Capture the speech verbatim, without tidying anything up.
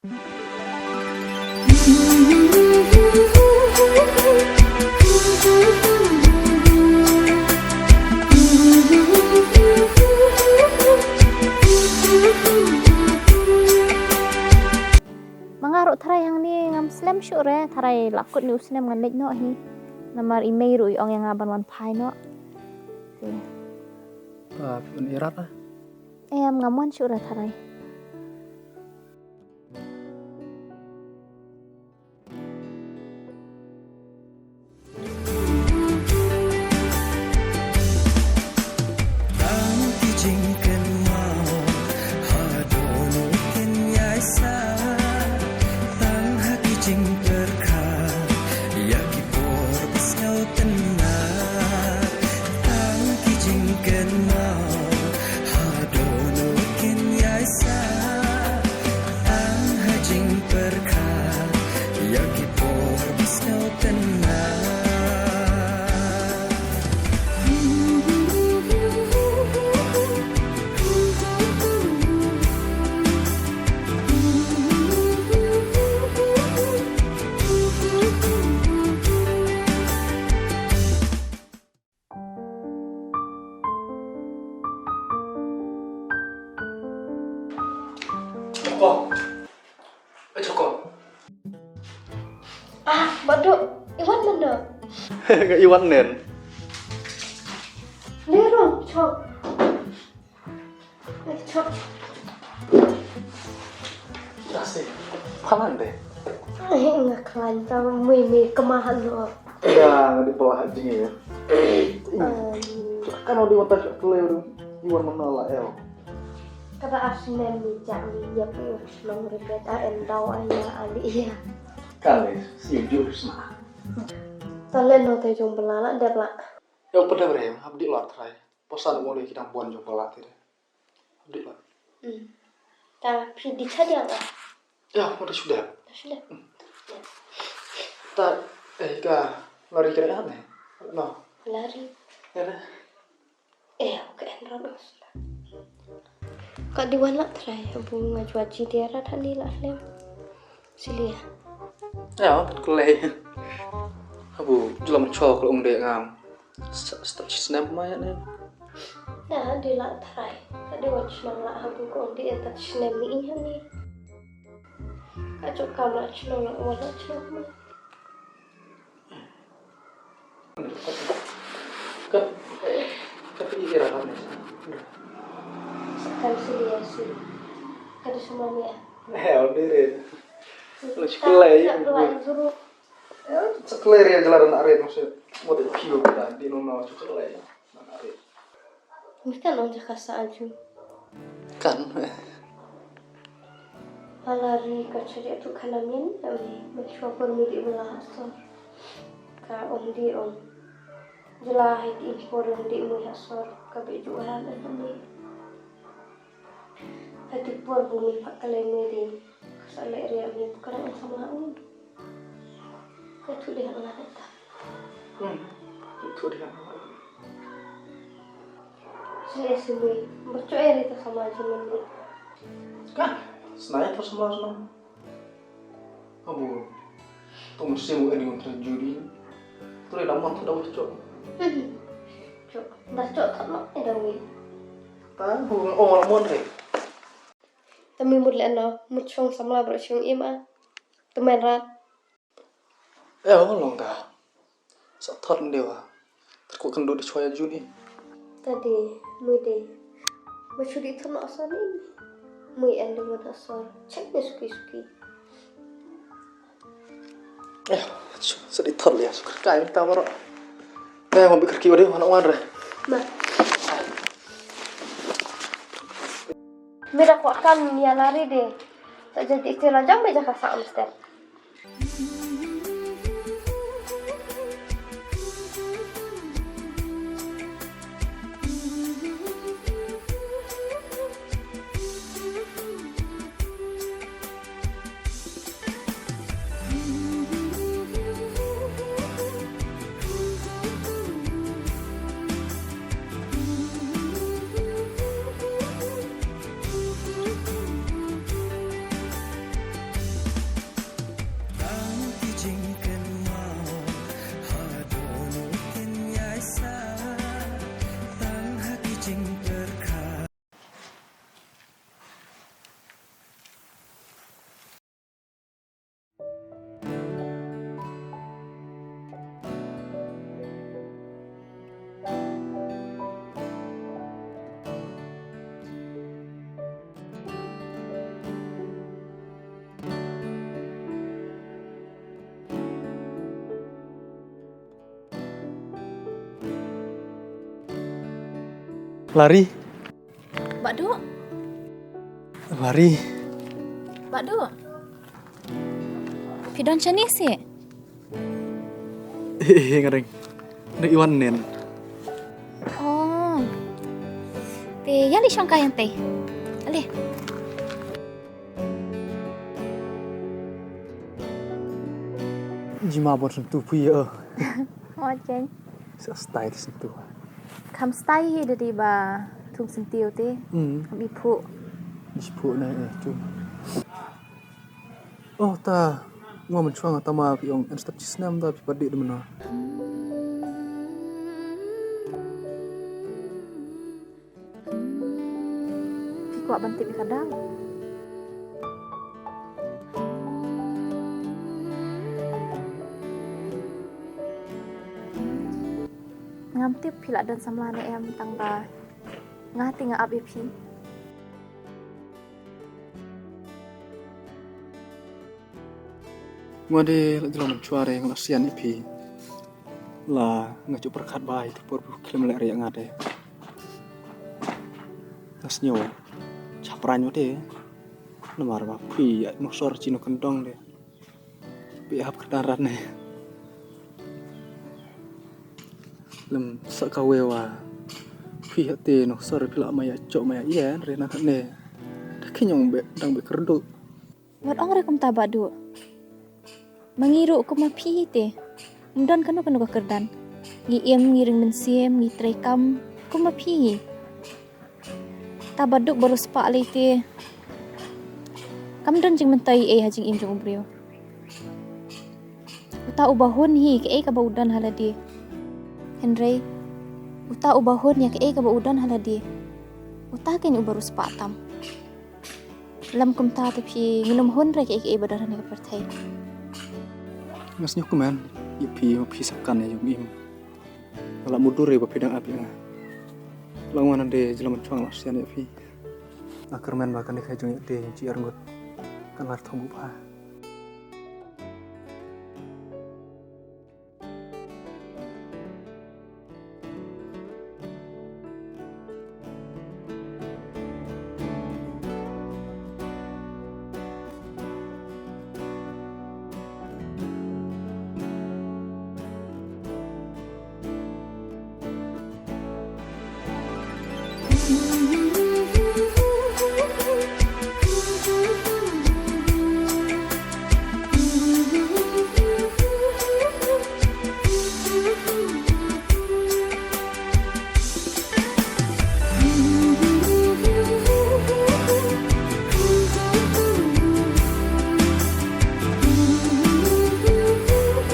Ma nga ruh tharai hangne ngam slem shuh re, tharai la kut ne u snem ngan leit noh hi. Namar i mei ruh i ong ïa nga ban wan phai noh. Te. Ba phi un irat ah. Em, ngam wan shuh re tharai. Tang ki jingkynmaw haduh kin ïaisah, tang ha ki jingpyrkhat ïa ki por ba sngewtynnat. Tang ki jingkynmaw haduh kin ïaisah, tang ha jingpyrkhat ïa ki por ba sngewtynnat. Joko. Eh, Joko. Ah, Bah Duh, i wan mano? Nga i wan nen. Leh rong, chok. Eh, chok. Dah sih. Phalang deh. Eh, nga khlaiñ ta mui mui kemah lo. Ya, nga di belah jingïa. Em. Kan odi wan ta chok tele ru. I wan mano la el. Kaba ar snem ni jak ni ïap i wan shnong rebet a em daw a ïa a li ïa. Kali, si ju sma. Ta leh no te jong bela la dep la. Ïa u pynleh brem, hap dih lar trai. Posan u le ki dang bon jong bela te de. Hap dih lar. Hmm. Ta phi di cha dia la. Ïa, mo da shu dep. Da shu dep. Hmm. Ta, eh, ka lari ka ne? No. Lari. Ïa da. Eh, ka en rat os. Ka di wan la trai, abu nga jua ji dia rat hani la lem. Silia. Ya, tat kulai. Abu, jula menchok kalau ung dek ngam. Sta, sta, snem ma ya ne. Nah, di la trai. Ka di wan chnong la, abu ko ung dek tat snem ni ini. Ka chok kam la chnong la, wan la chnong ma. Ka, ka pi ira kan ni. Kan sili ya si. Ka di semua ni ya. Eh, on diri. Lu sekelai. Sekelai ya, jelas nak red maksud. Mau di piu kita di nona sekelai. Nak red. Mita nong jaka sa aju. Kan. Ala ri ka chari atu kana min ami menchua por mi di bela asor. Ka om di om. Jela hai di impor om di mu asor ka be juaran ami. Hati por bumi pak kalai mi di. Ka sa le ri ami bukan ang sama um. Ka tu di hang la ta. Hmm. Ka tu di hang la. Sini sini. Baca eri ta sama aja mandi. Kan? Senai terus sama sama. Abu. Tu mesti mu eri untuk juri. Tu dia dapat tu dapat cok. Hmm. Cok. Dah cok tak nak eh dawi. Tahu oh mon re. Tami mut le no, mut shong samla bro shong ima. Temen rat. Eh, oh, long ka. Sa thot ndewa. Terkut kendu de chwa ya juni. Tadi, mui de. Ma chudi thot na asor ni. Mui en de mut asor. Check de suki suki. Eh, sa di thot le, suka kai ta baro. Eh, mo bi kerki wadi, mana wan re. Ma. Mira ko kan ni alari de. Ta jadi tela jam be jaka sa mesti. Lari. Bah Duh. Lari. Bah Duh. Phi don shane seh? Eh, eh, nga dang. Dang ïa wan nen. Oh. Te ïa leit shong kai hangtei. Ale. Jima bun syntu phi ïa. Mo jeng. Sa style syntu. Kham style hi da dei ba thung syntiew te. Hmm. Kham i phuh. I phuh na eh tu. Oh ta. Nga mynshwa nga tama phi ong en step chi snem da phi pat dei da mynno. Phi kwah ban tip ïa ka daw? Ngam tip phi lah don samla ne em tang ba nga te nga ap ïa phi. Nga de la jrong mynshwa re nga la sian ïa phi. La nga ju pyrkhat ba ïa tu por bu khlem leh re nga de. Nga sngew chapran ïa de. Namar ba phi ïa nusor chi nu kyndong de. Phi hap kyrdan rat ne. Lem sa ka we wa phi hate nusor phi la ma ïa chok ma ïa ïen re na ne. Da khiñ ong be dang be kyrduh. Wat ong re kumta Bah Duh. Ma ngi ruh kum ma phi te. Ym don kano kano ka kyrdan. Ngi im, ngi ring mynsiem, ngi trei kam kum ma phi. Ta Bah Duh baroh spah lei te. Kam don jingmyntoi ei ha jingim jong u briew. Uta uba hun hi kaei kaba u don ha lade. Hynrei uta uba hun ïa kaei kaba u don ha lade, uta keiñ uba riewspah tam. Lem kumta te phi ngin ym hun re kaei kaei ba don ha kane ka pyrthei. Nga sngew kumne ïa phi, ma phi sa kan ïa jong im. Nga la mutdur ïa ba phi dang ap ïa nga. La wan ngan de jylla mynshwa nga la sian ïa phi. Nga kyrmen ba kane ka jong ïa de jong chi arngut kan lar thong u pha.